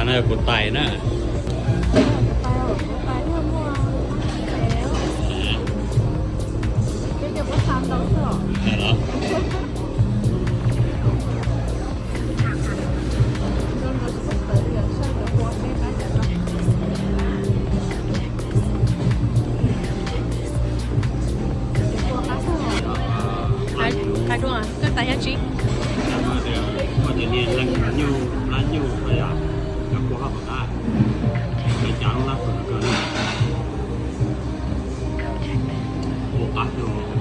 No yog kuv tais na. Qab dua, koj tais yog tsis? Koj ces niag leej nyuj lab nyuj, yog kua hab pom qab, cas lub lab kawg no, ua qab kawg.